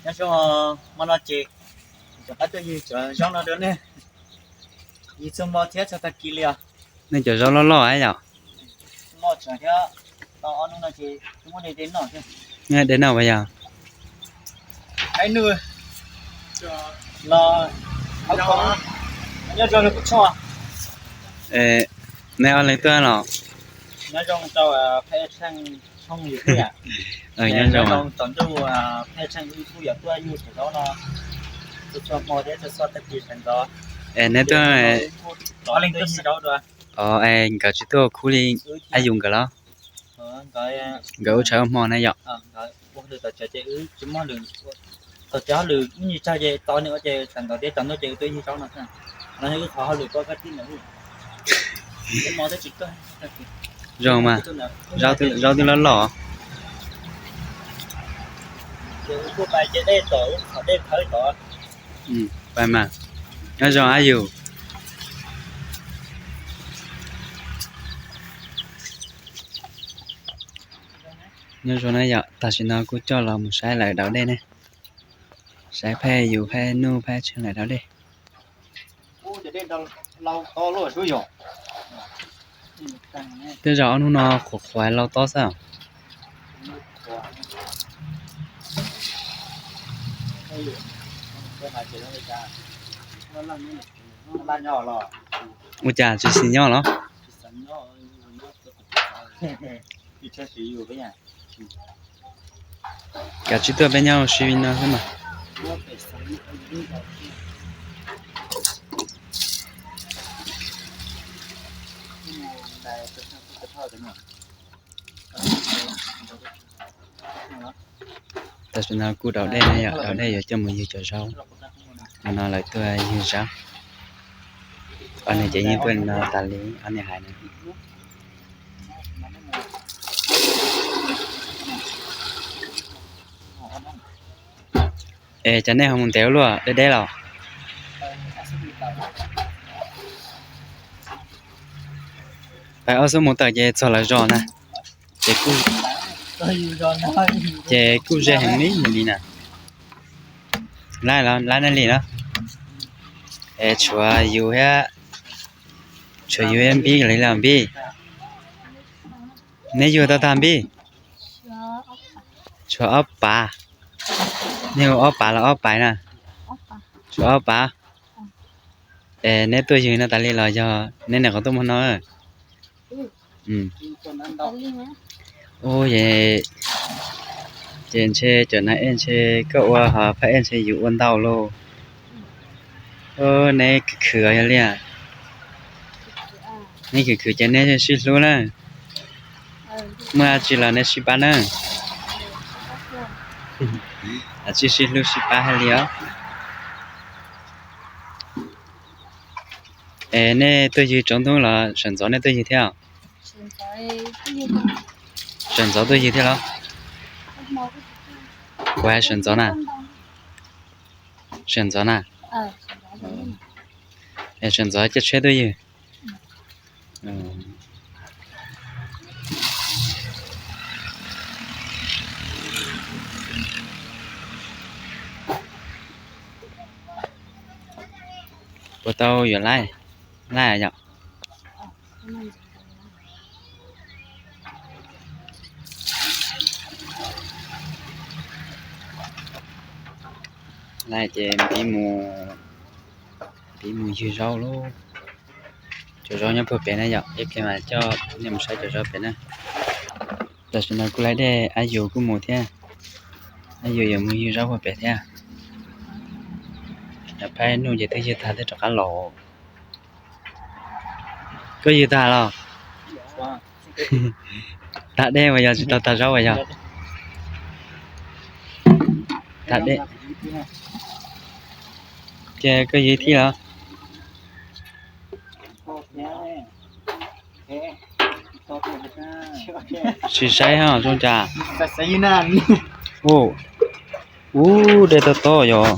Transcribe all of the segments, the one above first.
Nyob zoo, hmo no ces rov qab tuaj ywg cov zaub no rau nej. Ywg txhua hmo thiab txhua tag kis li os. Nej cov zaub loj loj yom. Loj tsawv thiab, tau ob hnub no ces twb muab de noj thiab. Nej de noj puas yog? Ib nus los, nyob zoo rau kuv tshuaj. Nej ob leeg tuaj los? Nyob zoo rau Pheej Tsheej tshooj YouTube. Nyob zoo tom ntuj, Pheej Tsheej wb kuj yuav tuaj ywg cov zaub no txhua txhua hmo thiab txhua txhua tag kis sawv ntxov. Es neb tuaj, ob leeg tuaj ywg zaub dua. Os, es nkawd tsis tuaj khub li, ab yus nkawd los? Nkawd ua tshav ua hmo na yom. Tsis muaj lwm, txog tsis hauj lwm ib nyuag tsawg ces tos nws ua ces sawv ntxov thiab tsaus ntuj ces wb tuaj ywg zaub no xwb. No yog wb qhov hauj lwm pab kab tij ntawd. Zoo mas, zaub twb loj loj. Pais mas, nyob zoo ab yus. Nyob zoo na yom, tam sim no kuj coj los mus saib lawv daus dej ne. Saib Pheej Yus, Pheej Nuj, Pheej Tsheej lawv daus dej. Tej zaum ob hnub no qhuav qhuav lau tob xwb. Ua cas tsis xis nyob los? Kav tsij tuaj peb nyob ua si no xwb mas. Tam sim no kuj daus dej na yom, daus dej yuav coj mus ywg cov zaub. Hmo no lawv tuaj ywg zaub. Ob niag ces yeej tuaj li no tas li ob niag hais na. Es cas nej ho mus ntev ua luaj, deb deb los? Pais ob xuab moos tawm ces txog lawv zos na. Ces kuj ze heev li li na. Laib los laib nej li los? Es tshuav yus thiab, tshuav yus thiab Npib li los Npib? Neb yug tau tag Npib? Tshuav ob pav. Nej hu ob pav los ob paiv na? Tshuav ob pav. Es neb tuaj ywg no tas li los yog neb niam qhuav tuaj muag no? Ub, ces ntshe cov na es ntshe koj ua ho phaj es ntshe yus ua ntau lauj. Neb khwv khwv yog li, neb khwv khwv ces neb sib hlub na. Muaj dab tsi los neb sib pab na. Sib sib hlub sib pab hais li os. Es nej tuaj ywg tsaus ntuj los sawv ntxov nej tuaj ywg thiab? Sawv ntxov tuaj ywg thiab los? Kuv hais sawv ntxov na. Sawv ntxov na. Es sawv ntxov caij tsheb tuaj ywg. Puas tau yuav laij, laij yom? Laij ces npib mus, npib mus ywg zaub lauj. Cov zaub nyob puag pem na yom, ib pliag mas coj nej mus saib cov zaub pem na. Tam sim no kuj laij dej, ab yus kuj mus thiab. Ab yus yuav mus ywg zaub puag pem thiab. Phaj nuj ces twb ywg tag twb rov qab los. Koj ywg tag los? Tag dej uas yog tsis tau tag zaub uas yog? Tag dej. Ces koj ywg thiab los? Tsis saib ho zoo cas? Ub, dej tob tob yog.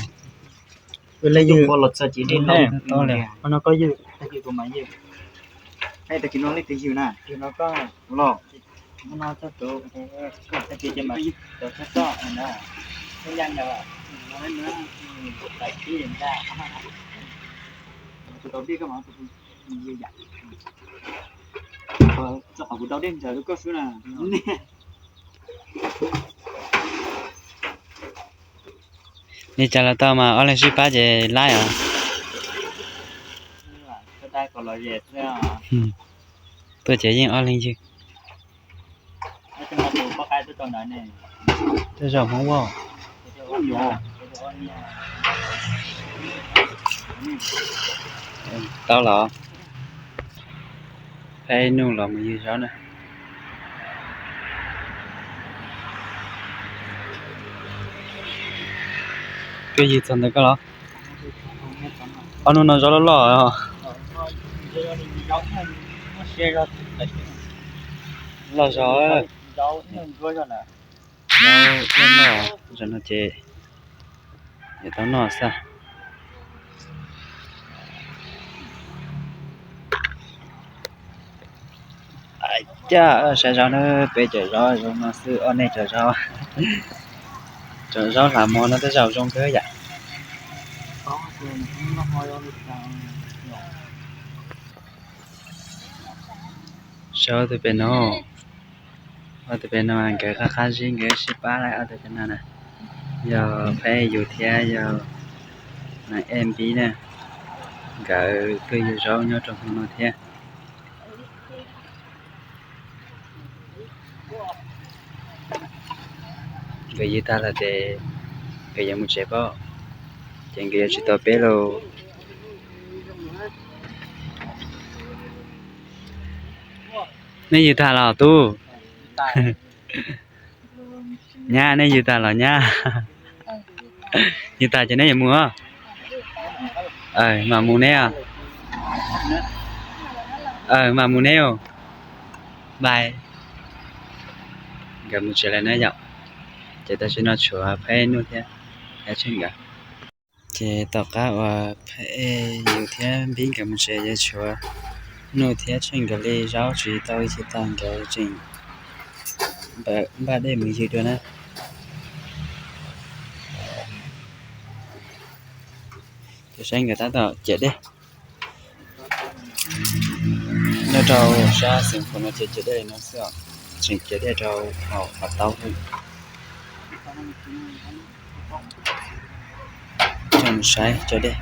Li cas los tau mas ob leeg sib pab ces laib os. Tuaj ces yeej ob leeg ywg. Tej zaum Hmoob ua. Tau los, peb nuj los mus ywg zaub na. Koj ywg txog ntawd koj los. Ob hnub no zaub loj loj. Loj zog. Zaub loj loj, zaum no ces yuav tau noj xwb. Caj saib zaub na, peb cov zaub zoo no xwb, ob neb cov zaub. Cov zaub hlav mov no tej zaum zoo kawg yam. Saib ob tug pem no, ob tug pem no nkawd qab qab zib nkawd sib pab lawm ob tug pem no na. Yog phab yus thiab yog Nais Ej Npib na, nkawd kuj yug zaub nyob rau hmo no thiab. Nkawd ywg tag lawm ces nkawd yuav mus tsev pob, ces nkawd yuav tsis tos peb lauj. Nej ywg tag los tub? Nyab, nej ywg tag los nyab? Ywg tag ces neb yuav mus os. Mam mus neb os. Mam mus neb os. Bye. Nkawd mus tsev lawm na yom. Ces tam sim no tshuav Phab Ej Nuj thiab Phab Ej Tsheej nkawd. Ces tom qab uas Phab Ej Yus thiab Npib nkawd mus tsev ces tshuav Nuj thiab Tsheej nkawd li zaub tsis tau ib txhis tag nkawd tseem npaj dej mus ywg dua na. Ces saib nkawd tab tom ciav dej. Nyob rau sab xeev Phuv no ces ciav dej li no xwb os, tseem ciav dej rau hauv qhov taub xwb. Coj mus saib cov dej.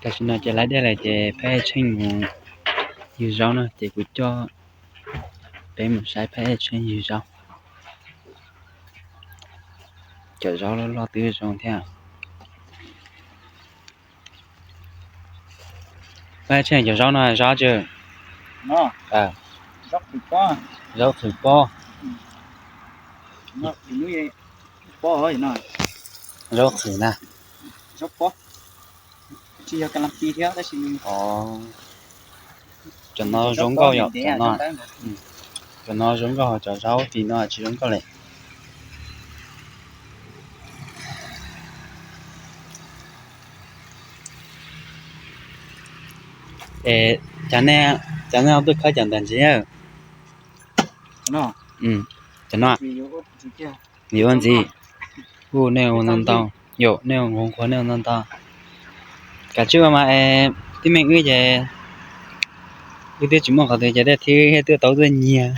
Tam sim no ces lawv dej lawm ces Phab Ej Tsheej mus ywg zaub no ces kuv coj peb mus saib Phab Ej Tsheej ywg zaub. Cov zaub loj loj twb zoo thiab. Phab Ej Tsheej cov zaub no zaub tsi? Zaub qhwv pob. Zaub qhwv na. Cov no zoo nkauj yom, cov no zoo nkauj, cov zaub tim no tsis zoo nkauj li. Es, cov nej tuaj khawb cov ntawd ntxiv. Cov no, yuav ua ntxiv. Kuj nej ua ntau ntau, yom, nej ua nqhuav nqhuav nej ua ntau ntau. Kav tsij ua mas es, tib me wb ces wb twb tsis muaj qhov twg ces dej thiab tuaj tau tuaj nyiag.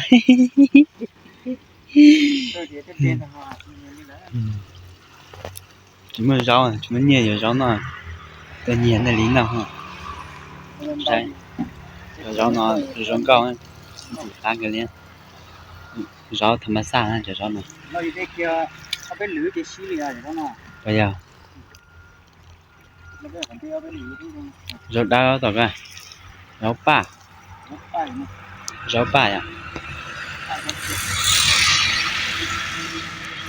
Tsis muaj zaub, tsis muaj nyiaj yuav zaub no, tuaj nyiag nej li no. Cov zaub no zoo nkauj, ntxim qab kawg li. Zaub tham mas xaj na cov zaub no. Yog, zaub dawb tom, zaub paj, zaub paj yom.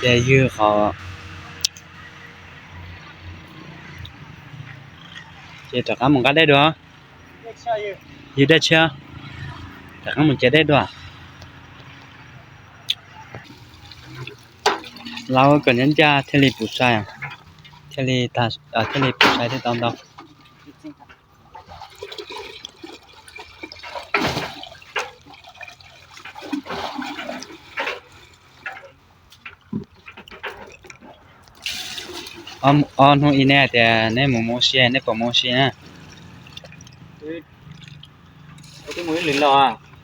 Ces ywg qhov, ces rov qab mus nqa dej dua. Ywg dej tshiab, rov qab mus ciav dej dua. Laub kom ncaj ncaj thiaj li puv sai, thiaj li, thiaj li puv sai thiaj tau ntau. Ob hnub ib neb hais tias neb mus ua si, neb puas mus ua si na?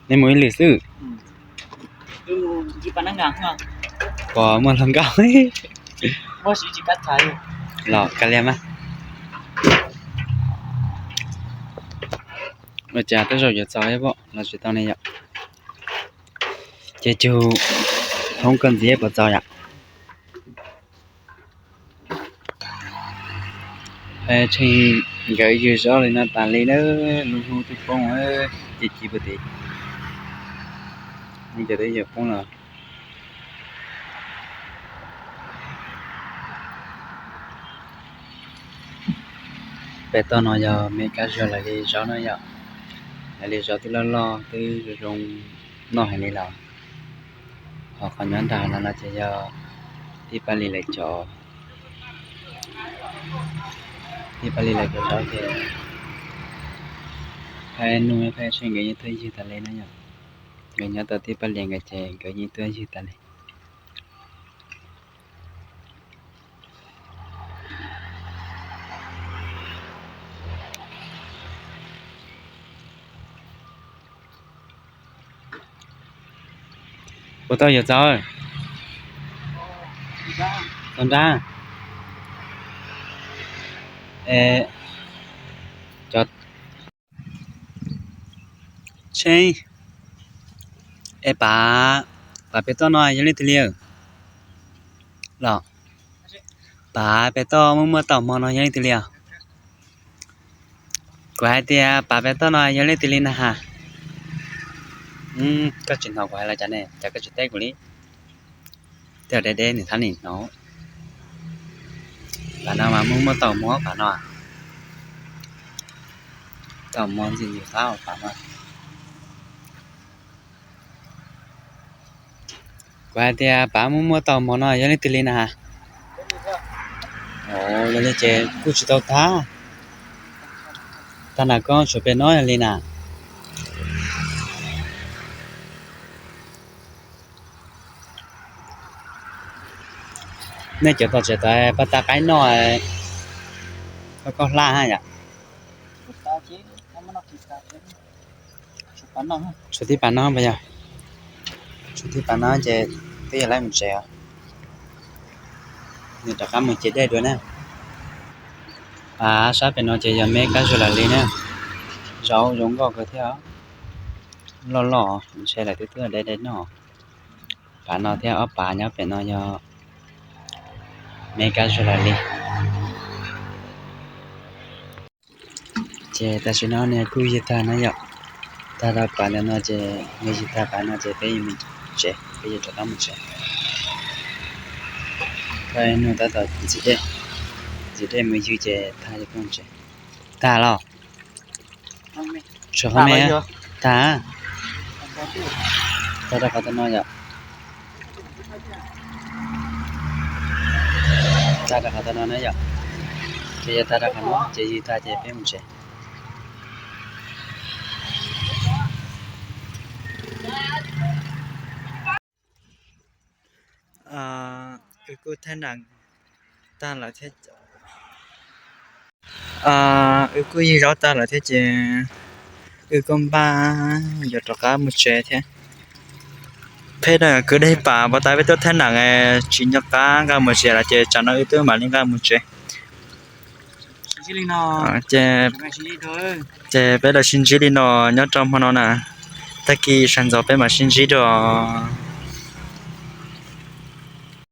Neb mus ib lwm xwb. Puas muaj hluas nkauj? Los kav liam mas. Ua cas tej zaum yuav txaus los tsis tau ne yom? Ces cug thoob koj ntxiv puas txaus yom? Tshee nkawd yws zaub li no tas li na, lub hnub twb poob, ces ci puag tim, cov twb yuav poob los. Pem toj no yog me kab zuag lawv li zaub na yom. Lawv li zaub twb loj loj twb zoo zoo noj heev li los. Ho qhov nyob nram no no ces yog tij Paj Lis lawv cov, tij Paj Lis lawv cov zaub ces phaib nuj phaib tshee nkawd yeej tuaj ywg tas li na yom. Nkawd nyob tau tij Paj Lis nkawd ces nkawd yeej tuaj ywg tas li. Puas tau yuav txaus? Txaus nrab. Cov tshee, es pav, pav pem toj no yog leej twg li los? Pav pem toj muaj muaj taum hmo no yog leej twg li os? Kuv hais tias pav pem toj no yog leej twg li na has? Koj tsis hnov kuv hais los cas ne, cas koj tsis teb kuv li? Tej deb deb nws thab nim hnov. Pav no mas muaj muaj taum hmo pav no. Taum hmo ntxim ntxim qab pav no. Kuv hais tias pav muaj muaj taum hmo no yog leej twg li na has? Yog li ces kuj tsis tau tag. Tag nram koj tshuav pem no yog li na. Nej cov tom tsev tod pab tas qaib noj, koj koj hlab ha yom. Tshuav tib pas no puas yog? Tshuav tib pas no ces twb yog lawv mus tsev os. Nws rov qab mus cev dej dua na. Pas sab pem no ces yog me kab zuag lawv li na. Zaub zoo nkauj kawg thiab. Loj loj, ntshe lawv twb twb deb deb noj. Pas no thiab ob pas nyob pem no yog me kab zuag lawv li. Ces tam sim no nws kuj ywg tag na yom. Tag rau pas ntawm no ces nws ywg tag pas no ces peb yuav mus tsev, peb yuav rov qab mus tsev. Peb nug tab tom ntxiv dej, ntxiv dej mus ywg ces tag yuav peb mus tsev. Tag los? Tshuav qhov me. Tag. Tag rau qhov tau no yom. Tag rau qhov tau no na yom. Ces yog tag rau qhov no ces ywg tag ces peb mus tsev. Wb kuj thaij nam tag lawm thiab, wb kuj ywg zaub tag lawm thiab ces wb kuj npaj yuav rov qab mus tsev thiab. Peb kwv deg pas pas tas peb tuaj thaij nam tsis nco qab nqa mus tsev lawm ces tsam no wb twb mam li nqa mus tsev. Ces peb los sib ntsib li no nyob rau hmo no na. Tag kis sawv ntxov peb mam sib ntsib dua.